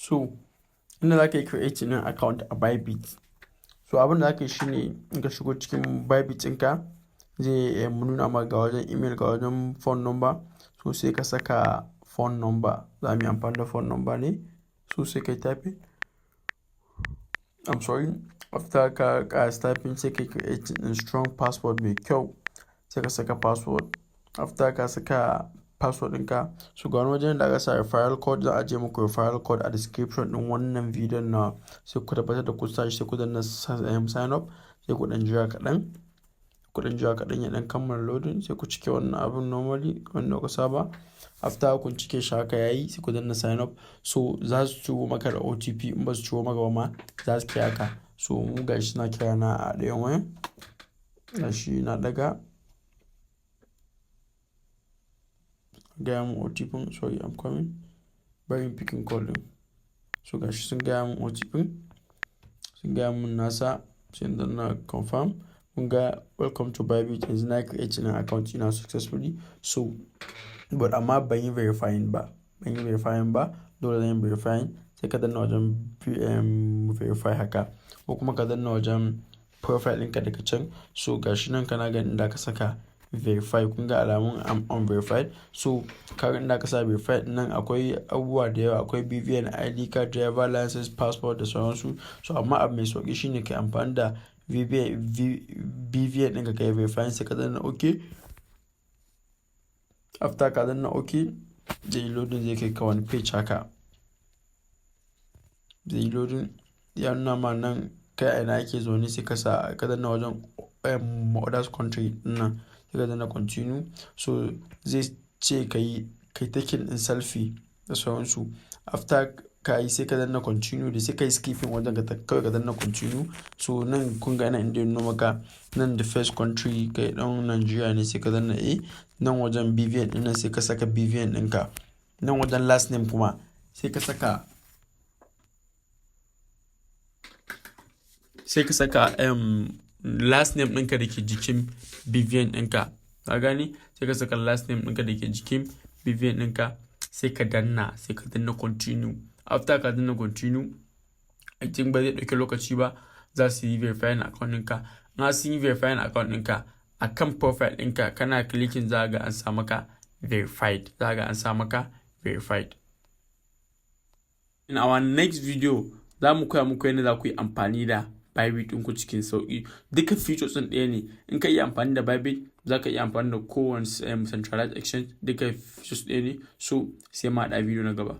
So inda za ka yi creating ɗin account a Bybit. So abin da za ka yi shine, in ka shigo cikin Bybit ɗinka, zai nuna maka ga wajen email, ga wajen phone number. So sai ka saka phone number. Za mu yi amfani da phone number ne. So sai ka yi typing. I'm sorry. After ka ƙara typing, sai ka yi creating ɗin strong password mai kyau. Sai ka saka password. After ka saka password ɗinka, so ga wani wajen da aka sa referral code. Za a ajiye muku referral code a description ɗin wannan bidiyon na, sai ku tabbatar da ku sa shi, sai ku danna sign up, sai ku ɗan jira kaɗan. Ku ɗan jira kaɗan ya ɗan kammala loading, sai ku cike wannan abun normally wanda kuka saba. After kun cike shi haka yayi, sai ku danna sign up. So za su turo maka da OTP, in ba su turo maka ba ma za su kira ka. So mu gashi suna kira na a ɗayan wayan. Gashi na ɗaga. Gaya mun OTP. Sorry, I'm coming. Bari in picking call ɗin. So gashi sun gaya mun OTP. Sun gaya mun nasa, sai in danna confirm. Kun ga "Welcome to Bybit". Yanzu na create ɗin account ina successfully. So but amma ban yi verifying ba. Ban yi verifying ba. Dole zan yi verifying. Sai ka danna wajen verify haka ko kuma ka danna wajen profile ɗinka daga can. So gashi nan kana ganin inda ka saka verify, kun ga alamun I'm unverified. So kaga inda ka sa verify nan, akwai abubuwa da yawa, akwai BVN, ID card, driver license, passport da sauransu. So amma abu mai sauƙi shine ka yi amfani da BVN ɗinka ka yi verify, sai ka danna OK. After ka danna OK, zai yi loading, zai kai ka wani page haka. Zai yi loading, ya nuna ma nan kai a ina ake zaune, sai ka sa ka danna wajen others country ɗin nan, sai ka danna continue. So zai ce ka yi taking ɗin selfie da sauransu. After ka yi, sai ka danna continue da sai ka yi skipping wajen ka kawai ka danna continue. So nan kun ga nan inda ya nuno maka nan, the first country, kai ɗan Nigeria ne, sai ka danna A. Nan wajen BVN ɗin nan, sai ka saka BVN ɗinka. Nan wajen last name kuma, sai ka saka last name ɗinka da ke jikin BVN ɗinka. Ka gane? Sai ka saka last name ɗinka da ke jikin BVN ɗinka, sai ka danna continue. After ka danna continue, I think ba zai ɗauki lokaci ba, za su yi verifying account ɗinka. In sun yi verifying account ɗinka, a kan profile ɗinka kana clicking za ga an sa maka verified. Za ga an sa maka verified. In our next video, za mu koya muku yadda za ku yi amfani da Bybit ɗinku cikin sauƙi. Duka features ɗin ɗaya ne. In ka iya amfani da Bybit, za ka iya amfani da kowane centralized exchange. Duka features ɗaya ne. So sai mu haɗu a video na gaba.